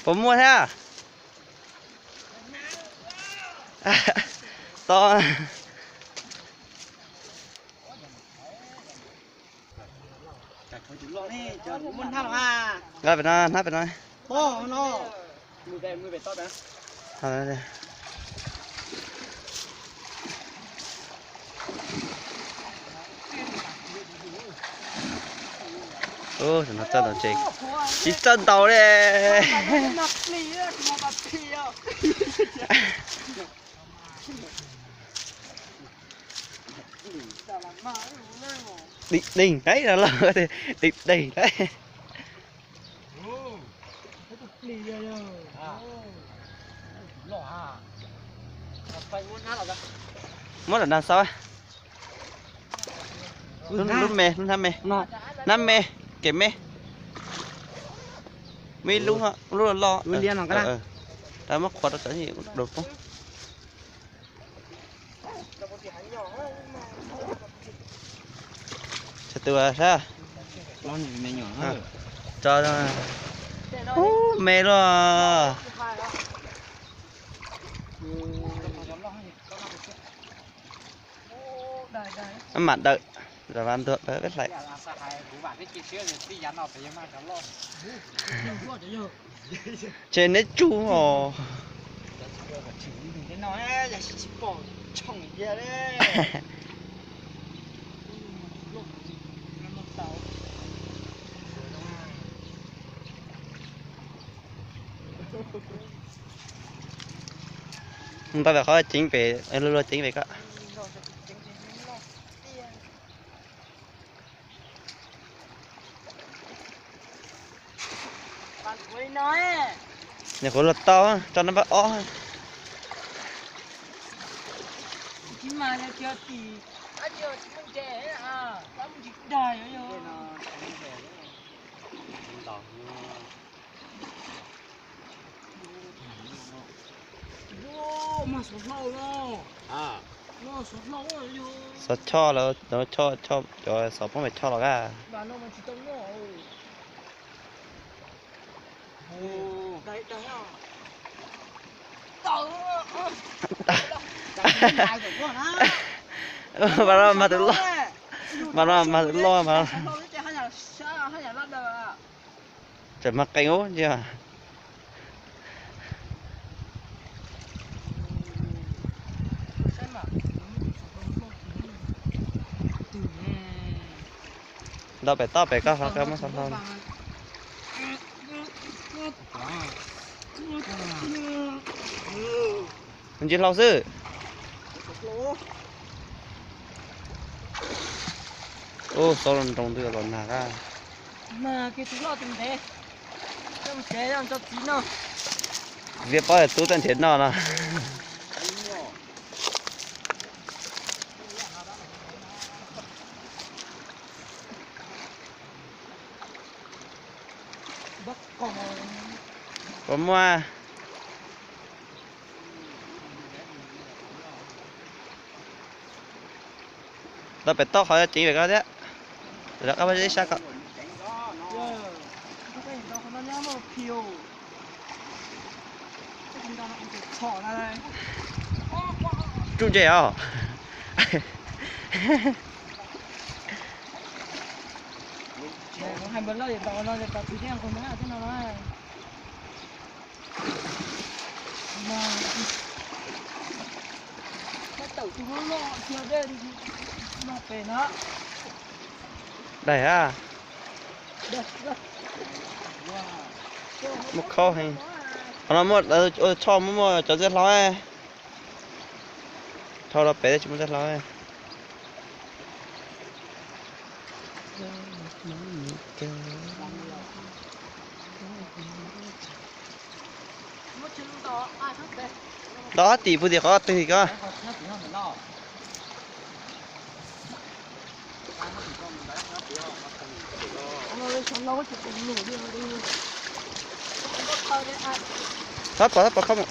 Puas muaj thiab? To. Nqa pem no, hnab pem no. Ub, no txawj ntaus ntses. Tsis txawj ntaus li. Deeg deeg lauj, deeg deeg lauj. Muab lam nag xaub. Lub me, lub hnab me. Hnab me, kev me. Muaj ib lub, lub loj loj. Muab qhuav rau cov daus poob. Tsas tus sab. Tso, ub, me luaj. Mam dawm, dawm vas ntuag dawm peb hlais. Ces neb tsuj os. Ntau pem qhov ceev pem, luag luag ceev pem ko. Nyuam qhuav luag tau, tso nab npawb ob. Xov choj lawm, xov choj, choj, cov xov poob pem choj los kaj. Mas no mas tus loj, mas no mas tus loj mas. Tseem mag qees ub ntsia. Ntau pem toj pem koj hlo koj muab xov hlau. Ntsis hlau xwb. Ub, xov nroos twg los nag a. Vias paub tias tub txawj nrhiav noj no. Puas muaj? Tau pem toj qhov ceev pem ko thiab. Lawv qab ib sab ko. Tsuj ntses os. Daim a. Muaj khaub heev. Qhov no muaj, ua tshoj muaj muaj cov ntxwg hlau. Dhau rau pem tsis muaj ntxwg hlau. Nto tim pug tim qhov twg ko. Thab pom, thab pom, khab mus.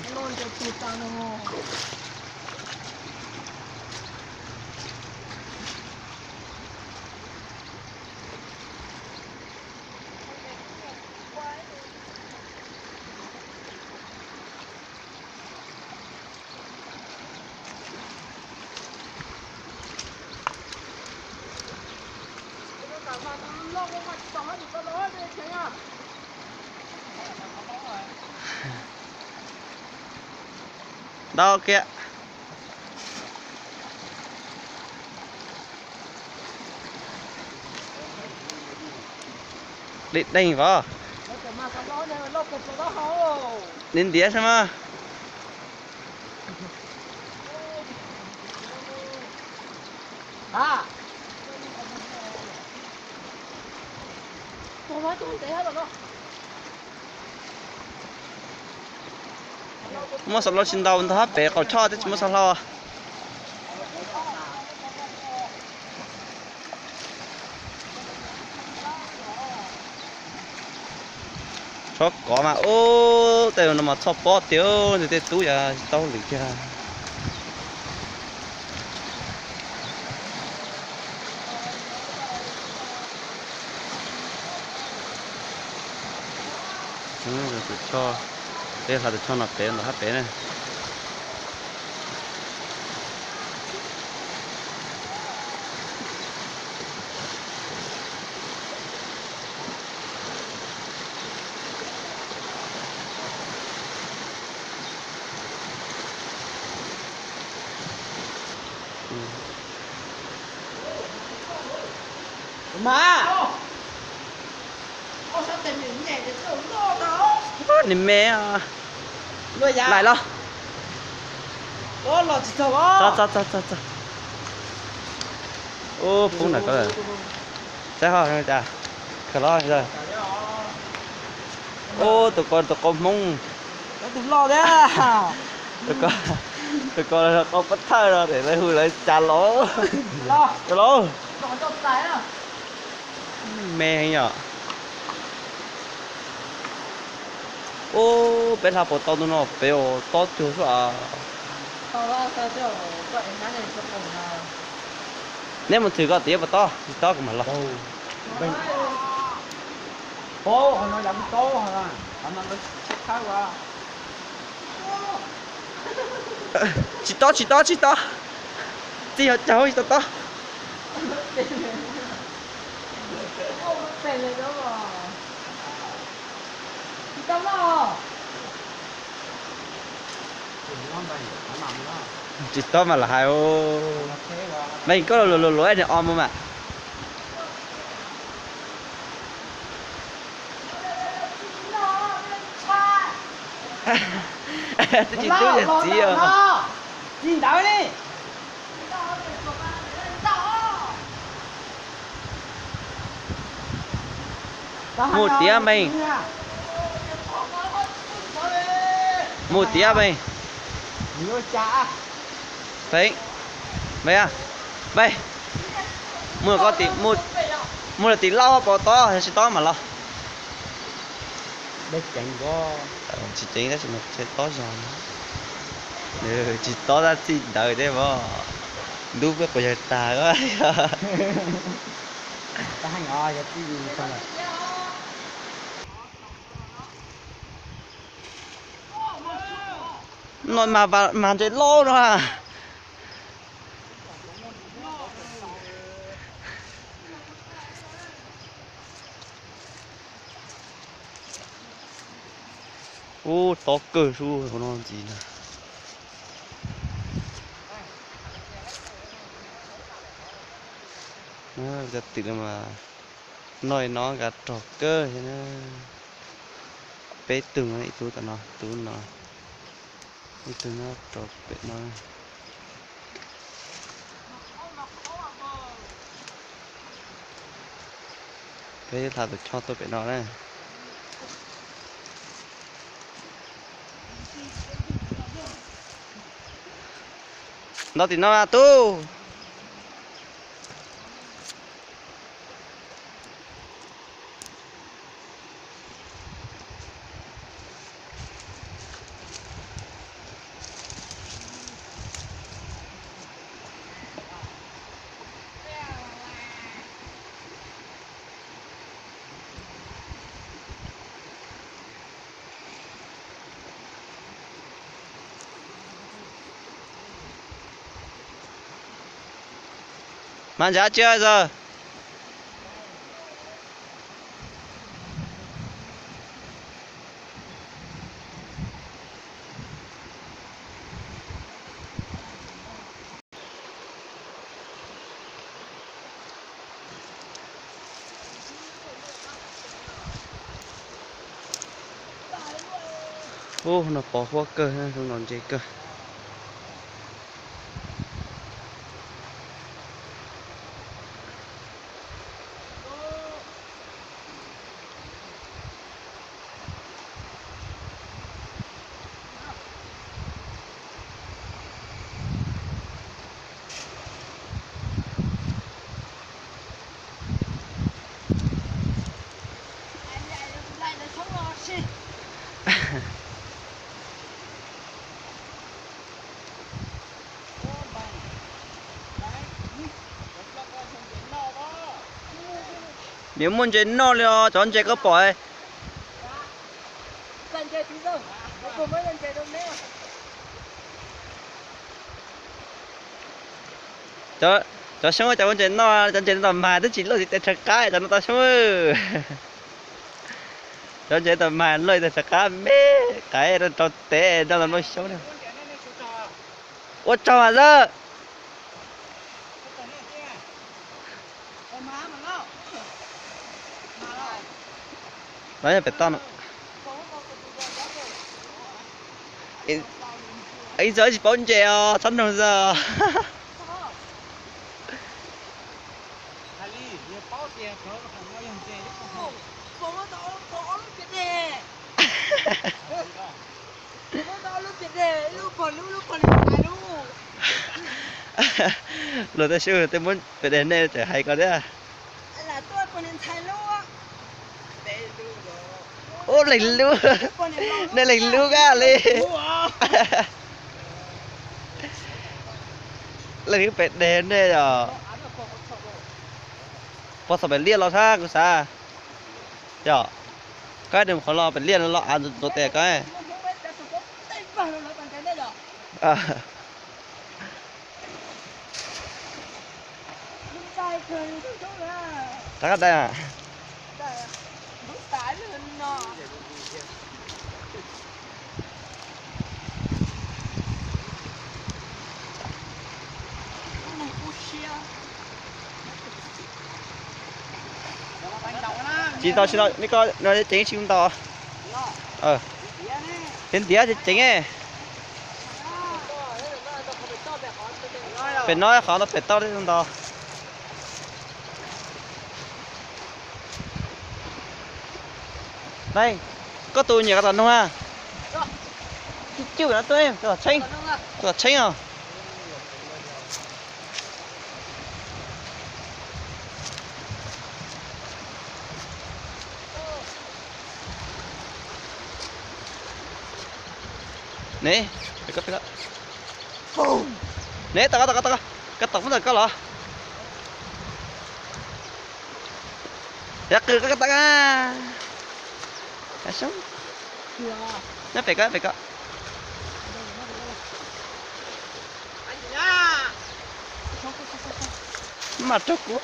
Ntau kiag. Deej deeg vov. Ntiav ntiav xwb mas. Muab xov hlau tsis ntau ntog hab pem qaum choj twb tsis muab xov hlau. Txhob kov mas, ub, tej no mas txhob pob tiag, ntshe tej tub yog tsis tau hauj lwm kiag. Tus choj, peb hla tus choj no pem ntawm hab pem na. Mas, nim me, lais los. Ub, poob ntawm ko. Saib ho, khaws los. Ub, tus ko tus qau Hmoob. Tus ko qau pab thawj no es lawv hu lawv cas los. Los. Me heev yom. Ub, peb hla puas tau ntu no pem tob cuag xwb as. Neb mus thwm koj tias puas tob, tsis tob kuv mam los. Tsis tob, tsis tob, tsis tob. Txij yog caug tsis tau tob. Tsis tob mas los hais. Npaj koj luag luag luag ib niag o mus mas. Twb tsis tub yog txiv os. Mus tiav npeeg. Mus tiav npeeg. Npeeg, npeeg, npeeg. Mus, mus lawm tim laug puas tob, yog tsis tob mam los. Tsis ceev tab sis mas tob zog. Tsis tob tab txij ntawd thiab os. Ntub peb quas yawg tag. No mas, mas ntses loj no. Ub, tob kawg sub hauv no ntxiv na. Cov twm no mas noj no nqa rog kawg thiab na. Peb tug, ib tug tom no, tug no, ib tug nyob rau pem no. Peb hla tus choj tuaj pem no na. Nto tim no tub. Mas ntsav tsi zog. Ub, no pos huab kawg, zoo no ntse kawg. Nws muaj ntses noj li os, cov ntses koj pom. Cov xyoob cov ua ntses noj, cov ntses no tau mag twb tsis luaj tes tshav qab, cov no tau xyoob. Cov ntses tau mag luaj tes tshav qab me, qaib rau tes nrog luaj xyoob. Ua tsaug mas xwb. No yog pem toj no. Ib txwm tsis paub ntses os, txhob nug xwb. Luag tej sub tej muab pem deg nej tseem hais ko thiab. Ub, leeg lub, nej leeg lub kab li. Leej lub pem deg nej yog. Puas txog pem liaj los sab kuv xav. Yog, koj de qhov los pem liaj no los av ntxuav tes koj. Rov qab dai. Tsis ntau, tsis ntau, nej koj no ceev tsis ntau. Pem ntiav ceev. Pem no qhov no pem toj ntau. Koj tus nyiam koj tom noog a? Cwj cwj no tuaj, tus tom tsheb, tus tom tsheb os. Ne, ne, tau koj, tau koj, tau koj, koj tau muab ntawm koj los. Yav qw koj tau. Nyob pem koj, pem koj. Mas raug kuv.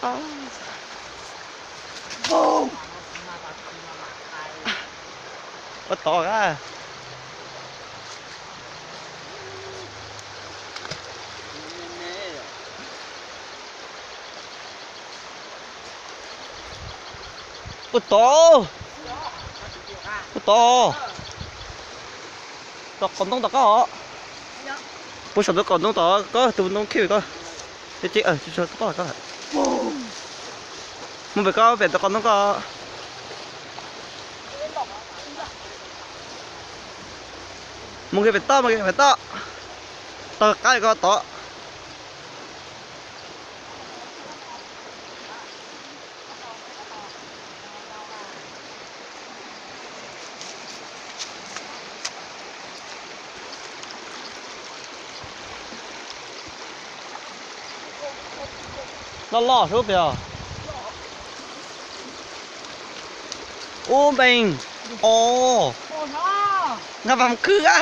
Ua tod a. Ua tod, ua tod. Tom qhov ntoo tom koj os. Puag saum ntawm qhov ntoo tom koj, tus ntoo khib koj. Ces ces, tsis tau koj. Mus pem koj, pem ntawm qhov ntoo koj. Mus kiag pem toj, mus kiag pem toj. Tog qab li koj tod. Loj loj sub pem os. Ub npeeg. O, nqa vas khwb a.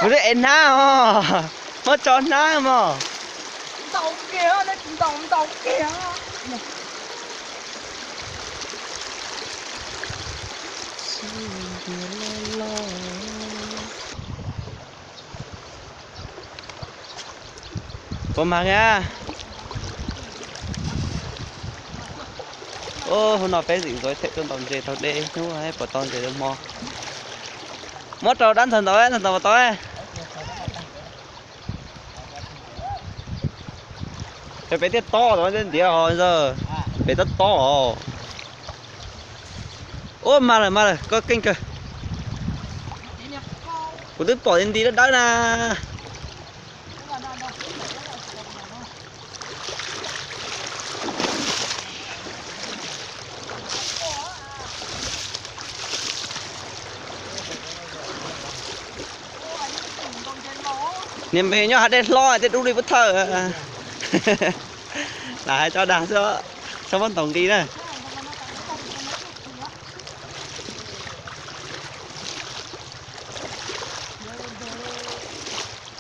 Kuv twb ev hnab os, muab tso hnab mog. Puas mag a? Hnub no peb zim ntxuav them tuaj ntaus ntses tau deb hnub, puas tau ntses hmo. Muab rau dab ntxawg ntaus, ntxawg ntaus puas tau. Cov pem thiaj tob, cov ntiav os, pem tob tob os. Ua mas lawm mas lawm, koj keej kawg. Kuv twb pom nti dawb dawb na. Niag me nyob hav dej hlob thiaj dub li pub thawj. Lam hais tso dag xwb, txhob muab ntaus nqi na.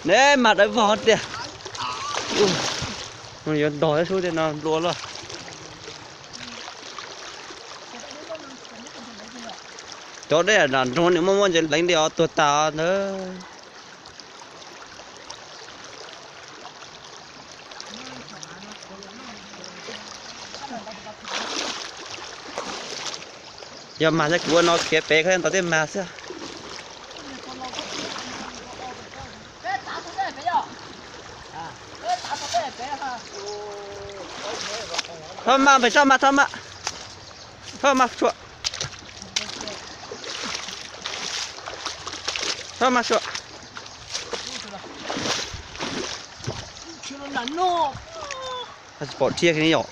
Ne mas dawb vog tiag. Yuav ntog thiab sub tiag no nplua luaj. Cov dej nram nroog nws muaj muaj ntses leev li os, tuag tas ntawd. Yog mag thiab kuv ua no khiav pem koj ntawd thiaj mag xwb. Thoj mas pem toj mas, thoj mas, thoj mas sua, thoj mas sua. Pom thiab yom.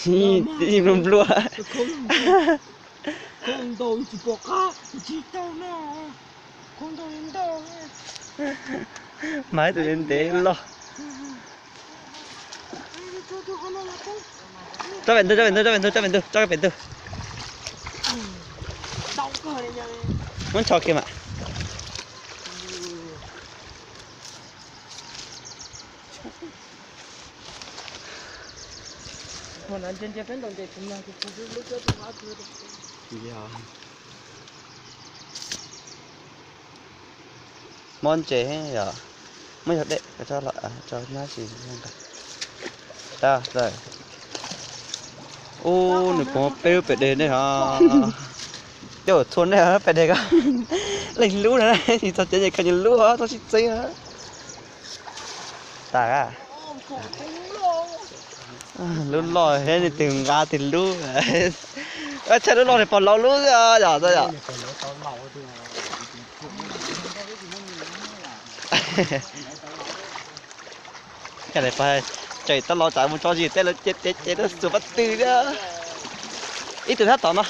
Nplua nplua. Mas tus ntev loj. Tso pem ntug, tso pem ntug, tso pem ntug, tso pem ntug. Muab ncho kiag mas. Mob ntses yom, muab yog dej tso los tso nyab tsis nqa. Ub, nws pom peb lub pem deg ne ho. Coj txhua nej pem deg ko. Leej lub na, tsis txog ces koj nyias lub txhob sib txeeb. Tas lub loj thiab, nws tus nqa tus lub. Tshaj lub loj nws pom laus lub xwb yom, yom. Tseem tau los tsam mus tso zis tej lawv ces ces ces lawv xuas pab tw thiab. Ib tug thab tom no.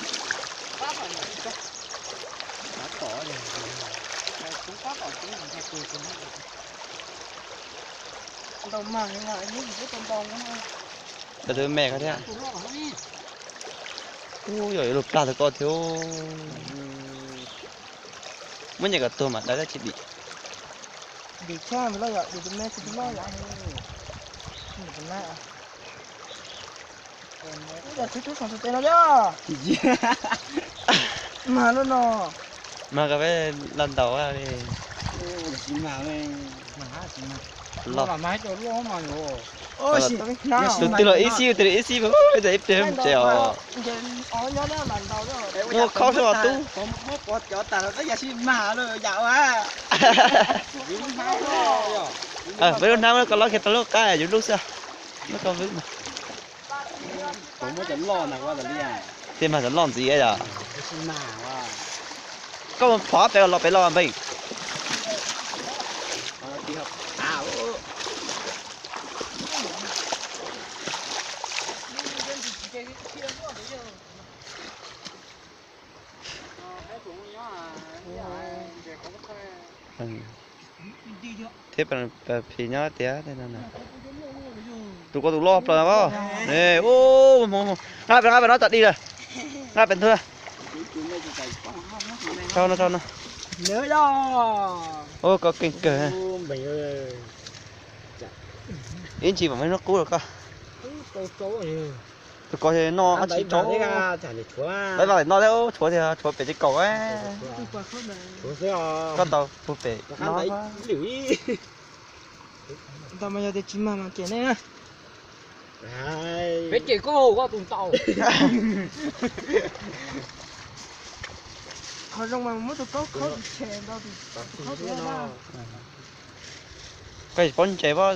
Tus me ko thiab. Ub, yog yuav luag plag tau koj thiab. Muab nyem kom tuag mas dawb dawb tsis dim. Mag koj peb los ntaus li. Los, tus twg los ib xib, tus twg ib xib, ib pliag mus tsev os. Muaj khaub xwb os tub. Peb lub hnab koj lob kiag tau lub qab yus lub xwb. Muab koj vwb mas. Tej mag cov loj ntxiv yom. Koj mus phov pem los pem los npej. Thiab phim nyob tiag. Tus ko tus loj plaws os. Nqa pem, nqa pem no tsam dim lawm. Nqa pem ntug. Ua koj keej kawg. Ib ntsis mam muaj hnub qub los koj. Koj no ob tsis tsau. Lawv vaj no thiab tshuav tiag, tshuav pem tej kaum. Koj tau puag pem no. Ntau mas yog tias tsis mag mas cem nej na. Peb cem koj, koj tus ntau. Qhov zoo mas muab tus kaub khaub tshem ntau tus khaub tiag na. Koj tsis paub ntses pab.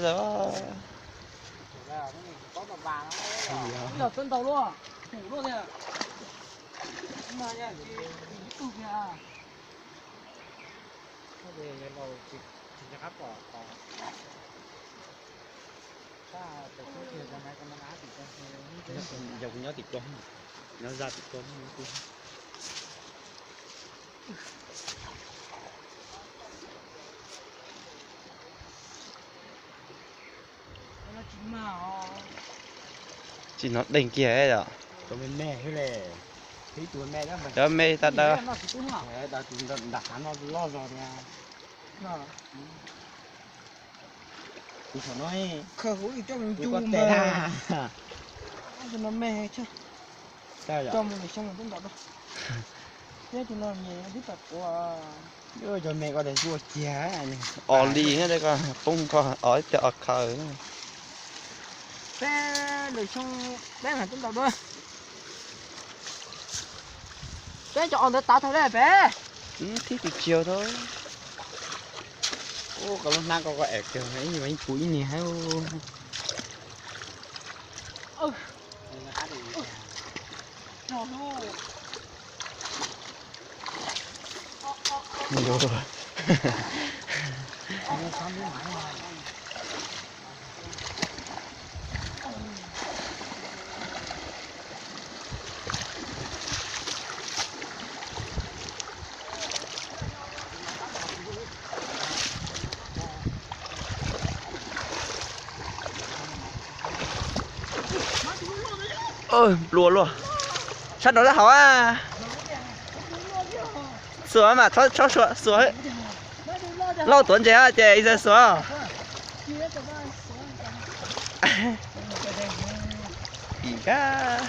Yog txawj ntau luaj, pum luaj tiag. Yog kuv nyob tim ko, nyob zaj tim ko. Tsis hnov deeg kiag yom. Cov me tag tag. Tus no me, coj mus lwm xyoo twb ntom dua. Thiab tus no nyem twb tom quav. Cov me ko tias zuaj kiag. Os li ko poob ko os ib pliag os khaws. Peb lwm xyoo peb mas twb ntom dua. Peb cov os ntawd tav tag lawm peb. Thib tus tsiav tau. Ua koj lub hnab ko koj es kiag ib puv ib niag hab. Nplua luaj. Sab nraud lawm hauv. Xuas mas txhob xuas, xuas. Lauj tuav ntses ces xuas. Im kab.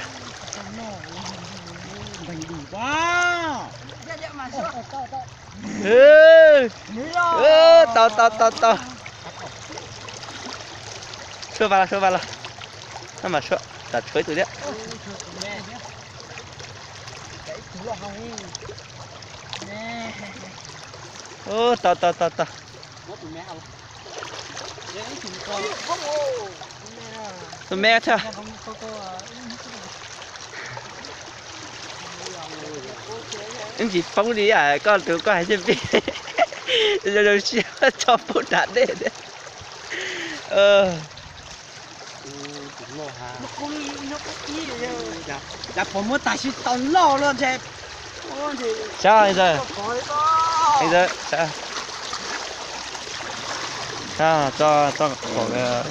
Tau tau tau tau. Tshuab vas los, tshuab vas los. Maj mam tshuab, tshuab ib tug thiab. Tau tau tau tau. Tus me thiab. Wb tsis poob li, koj tus koj hais tias pib zoo zoo siab tso pub nram dej thiab. Cas puas muab tag sib tau loj luaj ntshe. Sab, sab, sab, txoj qhov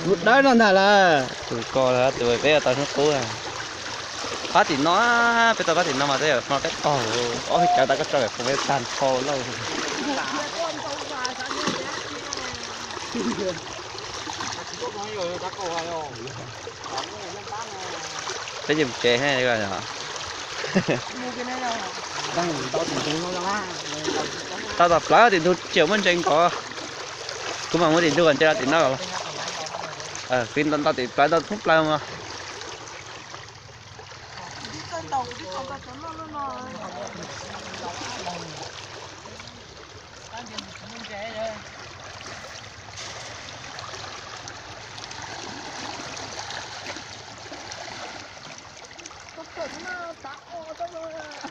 lub dawb no ntag lawm. Tus ko, tus peb tau sib qub. Pab tim no, peb tau pab tim no mas tej zaum no peb qaug ob peb cawv tas koj tso pem peb tag nrho lauj. Peb yeej tsev. Tau tom plawv tim ntug tsis muaj ntses nkaus. Kuv mam muab tim ntug ntses rau tim no. Kuv nto tim plawv ntau thoob plaws mas.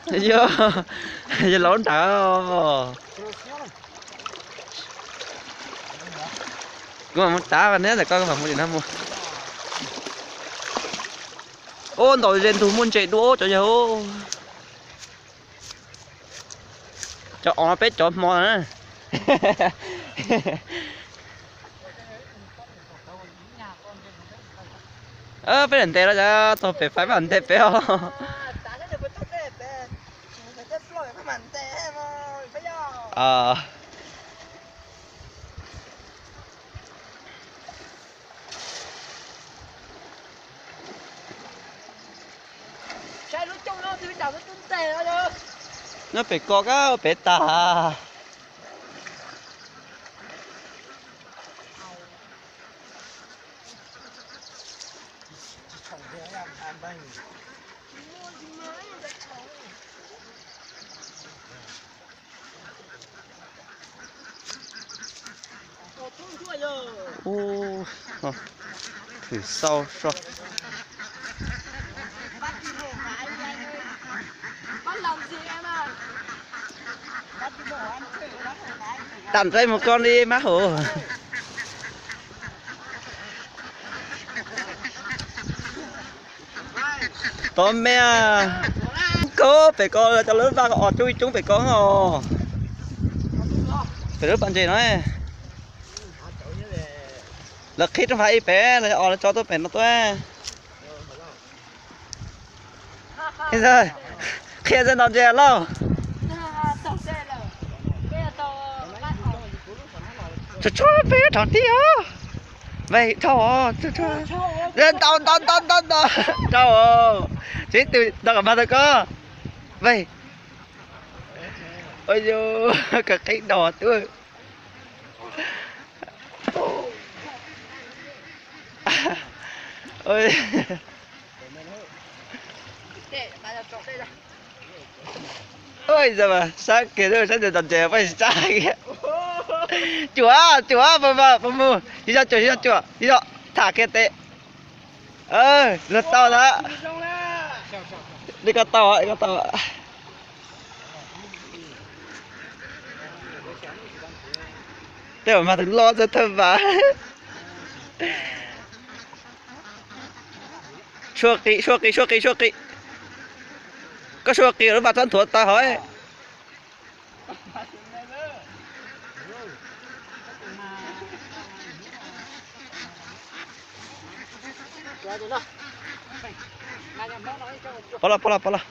Yog, yog laub nrad. Kuv mam mus tav vas neb ntawm koj, kuv mam mus tim no mus. Ua ntaus ze ntug muaj ntses dua cov yawg. Cov os peb cov hmo na. Peb ntes los txog pem faib mam ntes peb os. Nyob pem ko kab pem tag. Ub, thwm xau so. Tag nrho mus ko li mab hauv. Tod me, koj pem ko cov lawv vaj os, coob ib coob pem ko os. Pem lub pas ntses no. Lawv qhib roob hav ib pem, lawv os lawv tso tuaj pem no tuaj. Qhia nto ntses lauj. Tsuag tsuag peb rhaum tib os. Vej dhau os, tsuag tsuag. Ntau ntau ntau ntau ntau. Dhau os. Tsis tus ntau kom mag tau koj. Vej. Ua yus kawg qhib dos twb. Ua, sab kiag sab ntawd tau ntses paj sab kiag. Cuam cuam, mus mus, yog cuam yog cuam yog tham kiag tes. Luag tau ntag. Li ko tau, li ko tau. Tej uas mas tus loj txawj thawj vas. Sua qis sua qis sua qis sua qis. Koj sua qis lub vas txhob nthuav tawv hauv. Pov los pov los pov los.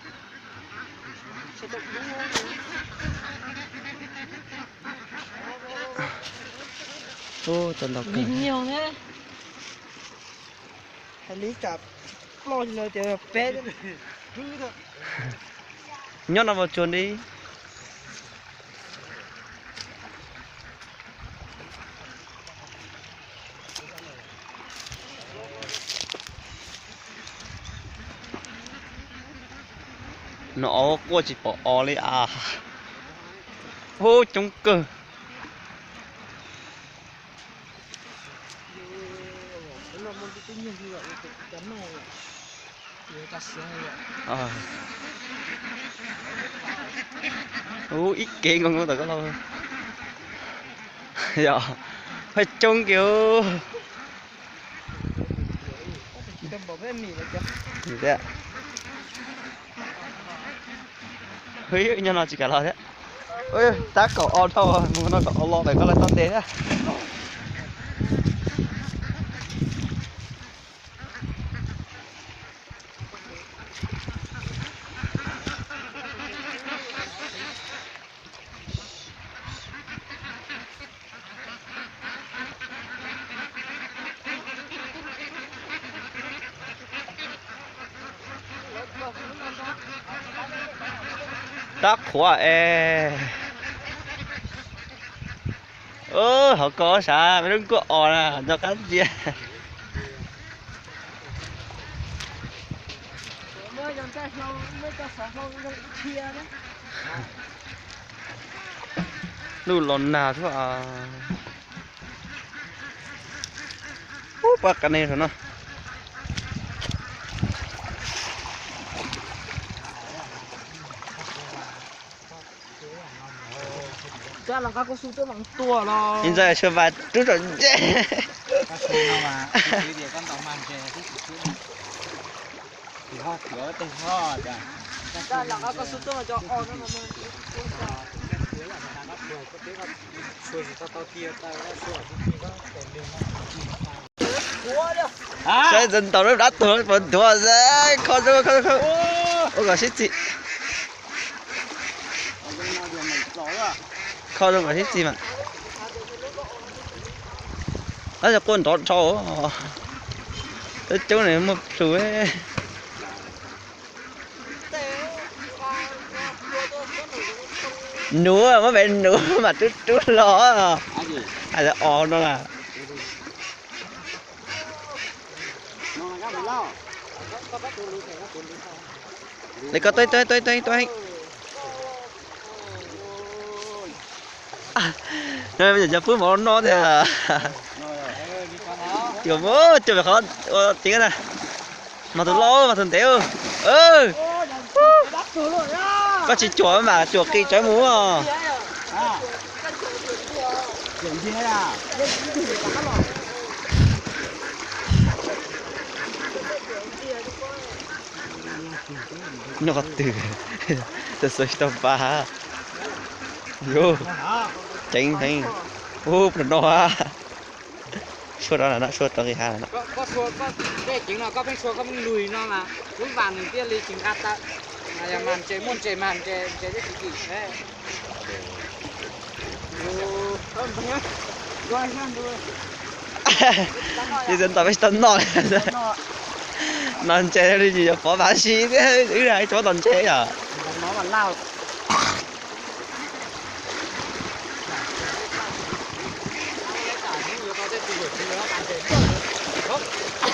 Ub, tau ntau kawg. Nyob no mas tsuag li. No quaj tsis pom os li as. Ub, coob kawg. Ub, ib kev nkaus nkaus ntawm koj los. Yog, pheej coob kiag. Nyob no tsis kam los thiab. Tab kaum ob dhau, mus no kaum ob los pem koj lawv tau ntes thiab. Tab qhuav es. Hauv ko sav peb lub nkuaj os na, nco qab ntsia. Lub los nag thiab. Ub, pab qab ne no. Ntxawm sua vas rub saum ntsej. Saib ntawm ntaus lub dab tuag puas ntuav, kho zoo kho zoo, ua kom sib txig. Kho zoo kom sib txig mas. Tab sis quaj nrov dhau. Coob ne muaj plhus. Nuv, muab pem nuv mas rub rub los. Hais tias os no na. Li koj tuaj tuaj tuaj tuaj. Cov pub mov no tiag. Cuam, cuam pem qhov ua ceev na. Mas tus loj mas tus ntev. Koj tsis cuam mas cuam qis tsawv mus. Nyob qhov twg? Tau xav tsis tau pa. Yuav ceev heev. Ub, no no. Suab rau no, suab rau nqis hav no. Koj suab koj dej ceev no koj pheej suab koj pheej lug no mas lub vas nws thiaj li tsis nqa tawm. Mas yog mas ntses muaj ntses mas ntses ntses thiaj tsis dim. Ces ntawm peb tsis tau noj. Noj ntses li yog pov vas si thiab wb hais tsis muab tau ntses yom.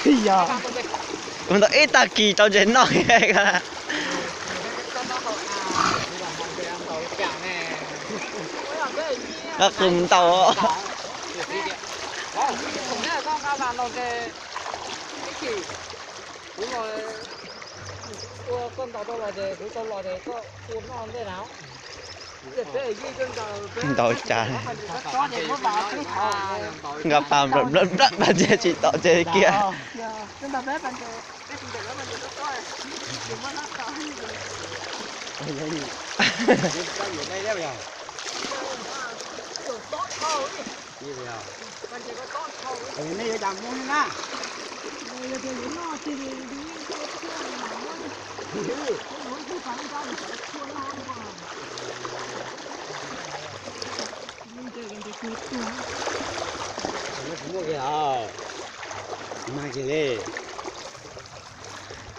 Yog, kuv ntau ib tag kis tau ntses noj. Qw mus ntau. Ntau cas, nqa pas nplawm nplawm nplawm pas ntses tsis tau ntses kiag.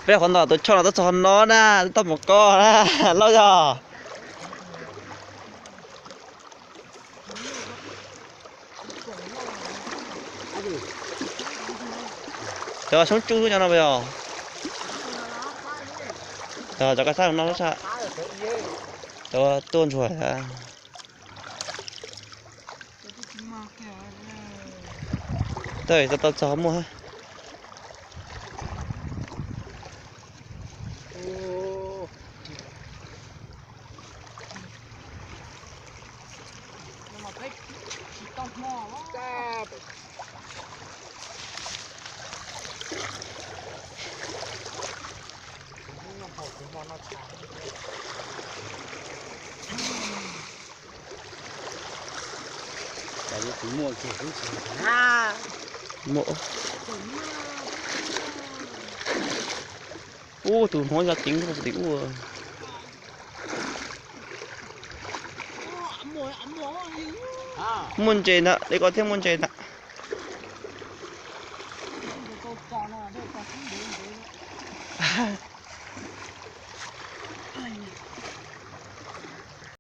Peb qhov ntawd tus choj no twb txog qhov no na, twb tau mus koj na, loj yog. Cov xyoob tsuj xwb cov no puas yog? Cov koj sab no sab, cov tuaj ntsuag. Tau tau txog muaj. Muaj. Ub, tus hmov yog ceev tim ub. Muaj ntses ntag, li ko thiab muaj ntses ntag.